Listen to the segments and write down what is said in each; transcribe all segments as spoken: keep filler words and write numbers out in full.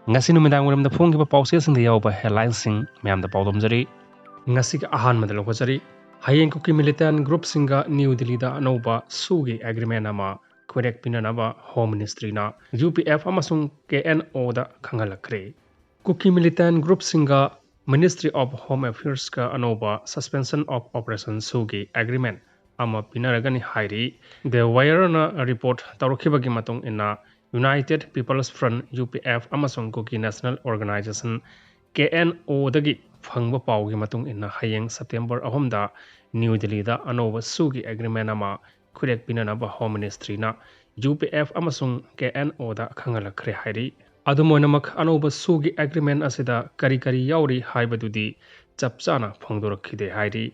ꯉꯁꯤ ꯅꯨꯃꯤꯗꯥꯡ ꯋꯥꯏꯔꯝꯗ ꯐꯣꯡꯈꯤꯕ ꯄꯥꯎꯆꯦꯁꯤꯡꯗ ꯌꯥꯎꯕ headlineꯁꯤꯡ ꯃꯌꯥꯝꯗ ꯄꯥꯎꯗꯝꯖꯔꯤ꯫ ꯉꯁꯤꯒꯤ ꯑꯍꯥꯟꯕꯗ ꯂꯧꯈꯠꯆꯔꯤ꯫ ꯍꯌꯦꯡ ꯀꯨꯀꯤ militant groupꯁꯤꯡꯒ ꯅ꯭ꯌꯨ ꯗꯤꯜꯂꯤꯗ ꯑꯅꯧꯕ ꯁꯨꯒꯤ agreement ꯑꯃ ꯈꯨꯔꯦꯛ ꯄꯤꯅꯅꯕ Home Ministryꯅ UPF ꯑꯃꯁꯨꯡ KNOꯗ ꯈꯪꯍꯜꯂꯛꯈ꯭ꯔꯦ꯫ ꯀꯨꯀꯤ militant groupꯁꯤꯡꯒ Ministry of Home Affairsꯀ ꯑꯅꯧꯕ Suspension of Operation ꯁꯨꯒꯤ agreement ꯑꯃ ꯄꯤꯅꯔꯒꯅꯤ ꯍꯥꯏꯔꯤ꯫ The Wireꯅ report ꯇꯧꯔꯛꯈꯤꯕꯒꯤ ꯃꯇꯨꯡ ꯏꯟꯅ, United People's Front, UPF, ꯑꯃꯁꯨꯡ Kuki National Organization, KNOꯗꯒꯤ ꯐꯪꯕ ꯄꯥꯎꯒꯤ ꯃꯇꯨꯡ ꯏꯟꯅ, ꯍꯌꯦꯡ September ꯑꯍꯨꯝꯗ ꯅ꯭ꯌꯨ ꯗꯤꯜꯂꯤꯗ ꯑꯅꯧꯕ ꯁꯨꯒꯤ agreement ꯑꯃ ꯈꯨꯔꯦꯛ ꯄꯤꯅꯅꯕ Home Ministryꯅ UPF ꯑꯃꯁꯨꯡ KNOꯗ ꯈꯪꯍꯜꯂꯛꯈ꯭ꯔꯦ ꯍꯥꯏꯔꯤ꯫ ꯑꯗꯨꯝ ꯑꯣꯏꯅꯃꯛ, ꯑꯅꯧꯕ ꯁꯨꯒꯤ agreement ꯑꯁꯤꯗ ꯀꯔꯤ ꯀꯔꯤ ꯌꯥꯎꯔꯤ ꯍꯥꯏꯕꯗꯨꯗꯤ ꯆꯞ ꯆꯥꯅ ꯐꯣꯡꯗꯣꯔꯛꯈꯤꯗꯦ ꯍꯥꯏꯔꯤ꯫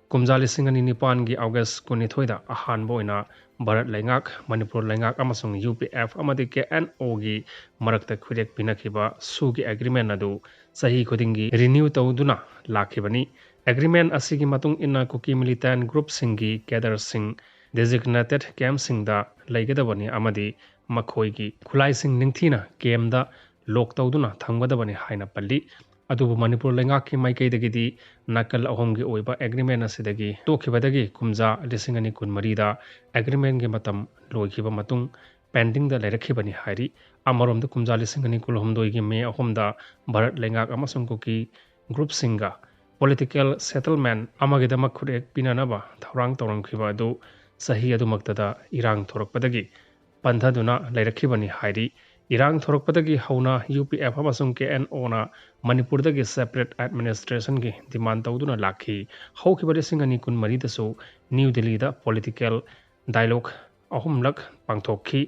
ꯀꯨꯝꯖꯥ ꯂꯤꯁꯤꯡ ꯑꯅꯤ ꯅꯤꯄꯥꯟꯒꯤ August ꯀꯨꯟꯅꯤꯊꯣꯏꯗ ꯑꯍꯥꯟꯕ ꯑꯣꯏꯅ ꯚꯥꯔꯠ ꯂꯩꯉꯥꯛ, ꯃꯅꯤꯄꯨꯔ ꯂꯩꯉꯥꯛ ꯑꯃꯁꯨꯡ UPF ꯑꯃꯗꯤ KNOꯒꯤ ꯃꯔꯛꯇ ꯈꯨꯔꯦꯛ ꯄꯤꯅꯈꯤꯕ ꯁꯨꯒꯤ agreement ꯑꯗꯨ ꯆꯍꯤ ꯈꯨꯗꯤꯡꯒꯤ renew ꯇꯧꯗꯨꯅ ꯂꯥꯛꯈꯤꯕꯅꯤ꯫ Agreement ꯑꯁꯤꯒꯤ ꯃꯇꯨꯡ ꯏꯟꯅ, ꯀꯨꯀꯤ militant groupꯁꯤꯡꯒꯤ cadreꯁꯤꯡ designated campꯁꯤꯡꯗ ꯂꯩꯒꯗꯕꯅꯤ ꯑꯃꯗꯤ ꯃꯈꯣꯏꯒꯤ ꯈꯨꯠꯂꯥꯏꯁꯤꯡ ꯅꯤꯡꯊꯤꯅ campꯗ lock ꯇꯧꯗꯨꯅ ꯊꯝꯒꯗꯕꯅꯤ ꯍꯥꯏꯅ ꯄꯜꯂꯤ꯫ ꯑꯗꯨꯕꯨ ꯃꯅꯤꯄꯨꯔ ꯂꯩꯉꯥꯛꯀꯤ ꯃꯥꯏꯀꯩꯗꯒꯤꯗꯤ ꯅꯥꯀꯜ ꯑꯍꯨꯝꯒꯤ ꯑꯣꯏꯕ agreement ꯑꯁꯤꯗꯒꯤ ꯇꯣꯛꯈꯤꯕꯗꯒꯤ ꯀꯨꯝꯖꯥ ꯂꯤꯁꯤꯡ ꯑꯅꯤ ꯀꯨꯟꯃꯔꯤꯗ agreementꯒꯤ ꯃꯇꯝ ꯂꯣꯏꯈꯤꯕ ꯃꯇꯨꯡ pendingꯗ ꯂꯩꯔꯛꯈꯤꯕꯅꯤ ꯍꯥꯏꯔꯤ꯫ ꯑꯃꯔꯣꯝꯗ, ꯀꯨꯝꯖꯥ ꯂꯤꯁꯤꯡ ꯑꯅꯤ ꯀꯨꯟꯍꯨꯝꯗꯣꯏꯒꯤ May ꯑꯍꯨꯝꯗ ꯚꯥꯔꯠ ꯂꯩꯉꯥꯛ ꯑꯃꯁꯨꯡ ꯀꯨꯀꯤ groupꯁꯤꯡꯒ political settlement ꯑꯃꯒꯤꯗꯃꯛ ꯈꯨꯠꯌꯦꯛ ꯄꯤꯅꯅꯕ ꯊꯧꯔꯥꯡ ꯇꯧꯔꯝꯈꯤꯕ ꯑꯗꯨ ꯆꯍꯤ ꯑꯗꯨꯃꯛꯇꯗ ꯏꯔꯥꯡ ꯊꯣꯔꯛꯄꯗꯒꯤ ꯄꯟꯊꯗꯨꯅ ꯂꯩꯔꯛꯈꯤꯕꯅꯤ ꯍꯥꯏꯔꯤ꯫ ꯏꯔꯥꯡ ꯊꯣꯔꯛꯄꯗꯒꯤ ꯍꯧꯅ UPF ꯑꯃꯁꯨꯡ KNOꯅ ꯃꯅꯤꯄꯨꯔꯗꯒꯤ separate administrationꯒꯤ demand ꯇꯧꯗꯨꯅ ꯂꯥꯛꯈꯤ꯫ ꯍꯧꯈꯤꯕ ꯂꯤꯁꯤꯡ ꯑꯅꯤ ꯀꯨꯟꯃꯔꯤꯗꯁꯨ ꯅ꯭ꯌꯨ ꯗꯤꯜꯂꯤꯗ political dialogue ꯑꯍꯨꯝꯂꯛ ꯄꯥꯡꯊꯣꯛꯈꯤ꯫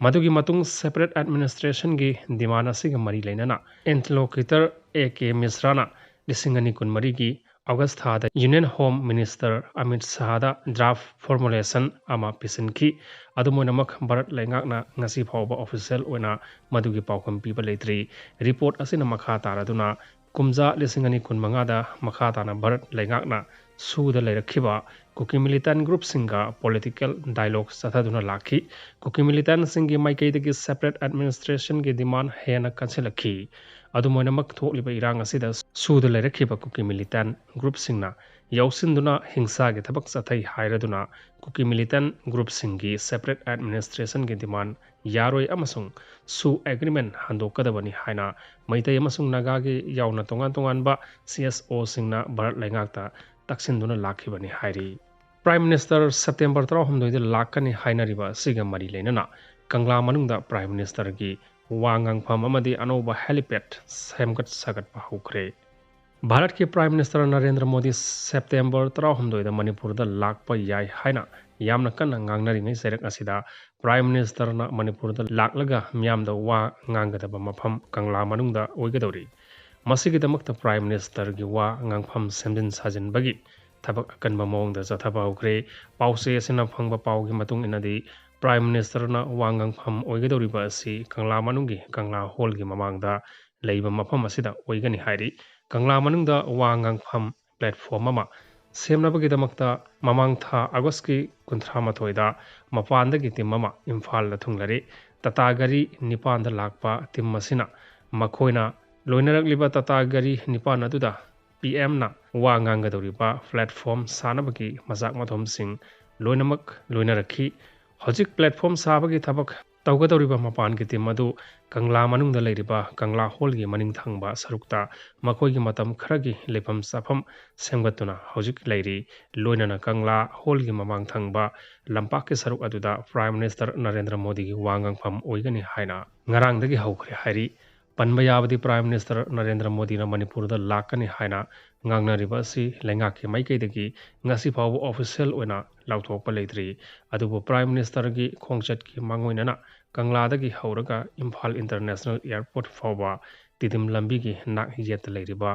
ꯃꯗꯨꯒꯤ ꯃꯇꯨꯡ separate administrationꯒꯤ demand ꯑꯁꯤꯒ ꯃꯔꯤ ꯂꯩꯅꯅ interlocutor A K ꯃꯤꯁ꯭ꯔꯥꯅ ꯂꯤꯁꯤꯡ ꯑꯅꯤ ꯀꯨꯟꯃꯔꯤꯒꯤ August ꯊꯥꯗ Union Home Minister Amit ꯁꯥꯍꯗ draft formulation ꯑꯃ ꯄꯤꯁꯤꯟꯈꯤ꯫ ꯑꯗꯨꯝ ꯑꯣꯏꯅꯃꯛ, ꯚꯥꯔꯠ ꯂꯩꯉꯥꯛꯅ ꯉꯁꯤ ꯐꯥꯎꯕ official ꯑꯣꯏꯅ ꯃꯗꯨꯒꯤ ꯄꯥꯎꯈꯨꯝ ꯄꯤꯕ ꯂꯩꯇ꯭ꯔꯤ꯫ Report ꯑꯁꯤꯅ ꯃꯈꯥ ꯇꯥꯔꯗꯨꯅ ꯀꯨꯝꯖꯥ ꯂꯤꯁꯤꯡ ꯑꯅꯤ ꯀꯨꯟꯃꯉꯥꯗ ꯃꯈꯥ ꯇꯥꯅ ꯚꯥꯔꯠ ꯂꯩꯉꯥꯛꯅ ꯁꯨꯗ ꯂꯩꯔꯛꯈꯤꯕ ꯀꯨꯀꯤ ꯃꯤꯂꯤꯇꯦꯟ ꯒ꯭ꯔꯨꯞꯁꯤꯡꯒ ꯄꯣꯂꯤꯇꯤꯀꯦꯜ ꯗꯥꯏꯂꯣꯒ ꯆꯠꯊꯗꯨꯅ ꯂꯥꯛꯈꯤ꯫ ꯀꯨꯀꯤ ꯃꯤꯂꯤꯇꯦꯟꯁꯤꯡꯒꯤ ꯃꯥꯏꯀꯩꯗꯒꯤ ꯁꯦꯄꯔꯦꯠ ꯑꯦꯗꯃꯤꯅꯤꯁꯇ꯭ꯔꯦꯁꯟꯒꯤ ꯗꯤꯃꯥꯟ ꯍꯦꯟꯅ ꯀꯟꯁꯤꯜꯂꯛꯈꯤ꯫ ꯑꯗꯨꯝ ꯑꯣꯏꯅꯃꯛ, ꯊꯣꯛꯂꯤꯕ ꯏꯔꯥꯡ ꯑꯁꯤꯗ ꯁꯨꯗ ꯂꯩꯔꯛꯈꯤꯕ ꯀꯨꯀꯤ ꯃꯤꯂꯤꯇꯦꯟ ꯒ꯭ꯔꯨꯞꯁꯤꯡꯅ ꯌꯥꯎꯁꯤꯟꯗꯨꯅ ꯍꯤꯡꯁꯥꯒꯤ ꯊꯕꯛ ꯆꯠꯊꯩ ꯍꯥꯏꯔꯗꯨꯅ ꯀꯨꯀꯤ ꯃꯤꯂꯤꯇꯦꯟ ꯒ꯭ꯔꯨꯞꯁꯤꯡꯒꯤ ꯁꯦꯄꯔꯦꯠ ꯑꯦꯗꯃꯤꯅꯤꯁꯇ꯭ꯔꯦꯁꯟꯒꯤ ꯗꯤꯃꯥꯟ ꯌꯥꯔꯣꯏ ꯑꯃꯁꯨꯡ ꯁꯨ ꯑꯦꯒ꯭ꯔꯤꯃꯦꯟ ꯍꯟꯗꯣꯛꯀꯗꯕꯅꯤ ꯍꯥꯏꯅ ꯃꯩꯇꯩ ꯑꯃꯁꯨꯡ ꯅꯥꯒꯥꯒꯤ ꯌꯥꯎꯅ ꯇꯣꯉꯥꯟ ꯇꯣꯉꯥꯟꯕ ꯁꯤ ꯑꯦꯁ ꯑꯣꯁꯤꯡꯅ ꯚꯥꯔꯠ ꯂꯩꯉꯥꯛꯇ ꯇꯛꯁꯤꯟꯗꯨꯅ ꯂꯥꯛꯈꯤꯕꯅꯤ ꯍꯥꯏꯔꯤ꯫ ꯄ꯭ꯔꯥꯏꯝ ꯃꯤꯅꯤꯁꯇꯔ ꯁꯦꯞꯇꯦꯝꯕꯔ ꯇꯔꯥꯍꯨꯝꯗꯣꯏꯗ ꯂꯥꯛꯀꯅꯤ ꯍꯥꯏꯅꯔꯤꯕ ꯑꯁꯤꯒ ꯃꯔꯤ ꯂꯩꯅꯅ ꯀꯪꯂꯥ ꯃꯅꯨꯡꯗ ꯄ꯭ꯔꯥꯏꯝ ꯃꯤꯅꯤꯁꯇꯔꯒꯤ ꯋꯥ ꯉꯥꯡꯐꯝ ꯑꯃꯗꯤ ꯑꯅꯧꯕ ꯍꯦꯂꯤꯄꯦꯗ ꯁꯦꯝꯒꯠ ꯁꯥꯒꯠꯄ ꯍꯧꯈ꯭ꯔꯦ꯫ ꯚꯥꯔꯠꯀꯤ prime minister Narendra Modi September ꯇꯔꯥꯍꯨꯝꯗꯣꯏꯗ ꯃꯅꯤꯄꯨꯔꯗ ꯂꯥꯛꯄ ꯌꯥꯏ ꯍꯥꯏꯅ ꯌꯥꯝꯅ ꯀꯟꯅ ꯉꯥꯡꯅꯔꯤꯉꯩ ꯆꯩꯔꯛ ꯑꯁꯤꯗ ꯄ꯭ꯔꯥꯏꯝ ꯃꯤꯅꯤꯁꯇꯔꯅ ꯃꯅꯤꯄꯨꯔꯗ ꯂꯥꯛꯂꯒ ꯃꯤꯌꯥꯝꯗ ꯋꯥ ꯉꯥꯡꯒꯗꯕ ꯃꯐꯝ ꯀꯪꯂꯥ ꯃꯅꯨꯡꯗ ꯑꯣꯏꯒꯗꯧꯔꯤ꯫ ꯃꯁꯤꯒꯤꯗꯃꯛꯇ ꯄ꯭ꯔꯥꯏꯝ ꯃꯤꯅꯤꯁꯇꯔꯒꯤ ꯋꯥ ꯉꯥꯡꯐꯝ ꯁꯦꯝꯖꯤꯟ ꯁꯥꯖꯤꯟꯕꯒꯤ ꯊꯕꯛ ꯑꯀꯟꯕ ꯃꯑꯣꯡꯗ ꯆꯠꯊꯕ ꯍꯧꯈ꯭ꯔꯦ꯫ ꯄꯥꯎꯆꯦ ꯑꯁꯤꯅ ꯐꯪꯕ ꯄꯥꯎꯒꯤ ꯃꯇꯨꯡ ꯏꯟꯅꯗꯤ, ꯄ꯭ꯔꯥꯏꯝ ꯃꯤꯅꯤꯁꯇꯔꯅ ꯋꯥ ꯉꯥꯡꯐꯝ ꯑꯣꯏꯒꯗꯧꯔꯤꯕ ꯑꯁꯤ ꯀꯪꯂꯥ ꯃꯅꯨꯡꯒꯤ ꯀꯪꯂꯥ ꯍꯣꯜꯒꯤ ꯃꯃꯥꯡꯗ ꯂꯩꯕ ꯃꯐꯝ ꯑꯁꯤꯗ ꯑꯣꯏꯒꯅꯤ ꯍꯥꯏꯔꯤ꯫ ꯀꯪꯂꯥ ꯃꯅꯨꯡꯗ ꯋꯥ ꯉꯥꯡꯐꯝ ꯄ꯭ꯂꯦꯠꯐꯣꯝ ꯑꯃ ꯁꯦꯝꯅꯕꯒꯤꯗꯃꯛꯇ ꯃꯃꯥꯡ ꯊꯥ ꯑꯥꯒꯁꯀꯤ ꯀꯨꯟꯊ꯭ꯔꯥ ꯃꯥꯊꯣꯏꯗ ꯃꯄꯥꯟꯗꯒꯤ ꯇꯤꯝ ꯑꯃ ꯏꯝꯐꯥꯜꯗ ꯊꯨꯡꯂꯔꯦ꯫ ꯇꯥꯇꯥ ꯒꯥꯔꯤ ꯅꯤꯄꯥꯟꯗ ꯂꯥꯛꯄ ꯇꯤꯝ ꯑꯁꯤꯅ ꯃꯈꯣꯏꯅ ꯂꯣꯏꯅꯔꯛꯂꯤꯕ ꯇꯥꯇꯥ ꯒꯥꯔꯤ ꯅꯤꯄꯥꯟ ꯑꯗꯨꯗ ꯄꯤ ꯑꯦꯝꯅ ꯋꯥ ꯉꯥꯡꯒꯗꯧꯔꯤꯕ ꯄ꯭ꯂꯦꯠꯐꯣꯝ ꯁꯥꯅꯕꯒꯤ ꯃꯆꯥꯛ ꯃꯊꯨꯝꯁꯤꯡ ꯂꯣꯏꯅꯃꯛ ꯂꯣꯏꯅꯔꯛꯈꯤ꯫ ꯍꯧꯖꯤꯛ ꯄ꯭ꯂꯦꯠꯐꯣꯝ ꯁꯥꯕꯒꯤ ꯊꯕꯛ ꯇꯧꯒꯗꯧꯔꯤꯕ ꯃꯄꯥꯟꯒꯤ ꯇꯤꯝ ꯑꯗꯨ ꯀꯪꯂꯥ ꯃꯅꯨꯡꯗ ꯂꯩꯔꯤꯕ ꯀꯪꯂꯥ ꯍꯣꯜꯒꯤ ꯃꯅꯤꯡ ꯊꯪꯕ ꯁꯔꯨꯛꯇ ꯃꯈꯣꯏꯒꯤ ꯃꯇꯝ ꯈꯔꯒꯤ ꯂꯩꯐꯝ ꯆꯥꯐꯝ ꯁꯦꯝꯒꯠꯇꯨꯅ ꯍꯧꯖꯤꯛ ꯂꯩꯔꯤ꯫ ꯂꯣꯏꯅꯅ ꯀꯪꯂꯥ ꯍꯣꯜꯒꯤ ꯃꯃꯥꯡ ꯊꯪꯕ ꯂꯝꯄꯥꯛꯀꯤ ꯁꯔꯨꯛ ꯑꯗꯨꯗ ꯄ꯭ꯔꯥꯏꯝ ꯃꯤꯅꯤꯁꯇꯔ ꯅꯔꯦꯟꯗ꯭ꯔ ꯃꯣꯗꯤꯒꯤ ꯋꯥ ꯉꯥꯡꯐꯝ ꯑꯣꯏꯒꯅꯤ ꯍꯥꯏꯅ ꯉꯔꯥꯡꯗꯒꯤ ꯍꯧꯈ꯭ꯔꯦ ꯍꯥꯏꯔꯤ꯫ ꯄꯟꯕ ꯌꯥꯕꯗꯤ, ꯄ꯭ꯔꯥꯏꯝ ꯃꯤꯅꯤꯁꯇꯔ ꯅꯔꯦꯟꯗ꯭ꯔ ꯃꯣꯗꯤꯅ ꯃꯅꯤꯄꯨꯔꯗ ꯂꯥꯛꯀꯅꯤ ꯍꯥꯏꯅ ꯉꯥꯡꯅꯔꯤꯕ ꯑꯁꯤ ꯂꯩꯉꯥꯛꯀꯤ ꯃꯥꯏꯀꯩꯗꯒꯤ ꯉꯁꯤ ꯐꯥꯎꯕ ꯑꯣꯐꯤꯁꯤꯌꯦꯜ ꯑꯣꯏꯅ ꯂꯥꯎꯊꯣꯛꯄ ꯂꯩꯇ꯭ꯔꯤ꯫ ꯑꯗꯨꯕꯨ ꯄ꯭ꯔꯥꯏꯝ ꯃꯤꯅꯤꯁꯇꯔꯒꯤ ꯈꯣꯡꯆꯠꯀꯤ ꯃꯥꯡꯑꯣꯏꯅꯅ ꯀꯪꯂꯥꯗꯒꯤ ꯍꯧꯔꯒ ꯏꯝꯐꯥꯜ ꯏꯟꯇꯔꯅꯦꯁꯅꯦꯜ ꯑꯦꯌꯔꯄꯣꯔꯠ ꯐꯥꯎꯕ ꯇꯤꯗꯤꯝ ꯂꯝꯕꯤꯒꯤ ꯅꯥꯛ ꯌꯦꯠꯇ ꯂꯩꯔꯤꯕ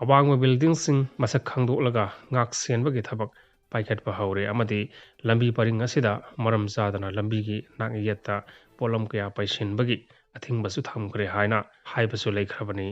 ꯑꯋꯥꯡꯕ ꯕꯤꯜꯗꯤꯡꯁꯤꯡ ꯃꯁꯛ ꯈꯪꯗꯣꯛꯂꯒ ꯉꯥꯛ ꯁꯦꯟꯕꯒꯤ ꯊꯕꯛ ꯄꯥꯏꯈꯠꯄ ꯍꯧꯔꯦ ꯑꯃꯗꯤ ꯂꯝꯕꯤ ꯄꯔꯤꯡ ꯑꯁꯤꯗ ꯃꯔꯝ ꯆꯥꯗꯅ ꯂꯝꯕꯤꯒꯤ ꯅꯥꯛ ꯌꯦꯠꯇ ꯄꯣꯠꯂꯝ ꯀꯌꯥ ꯄꯩꯁꯤꯟꯕꯒꯤ ꯑꯊꯤꯡꯕꯁꯨ ꯊꯝꯈ꯭ꯔꯦ ꯍꯥꯏꯅ ꯍꯥꯏꯕꯁꯨ ꯂꯩꯈ꯭ꯔꯕꯅꯤ꯫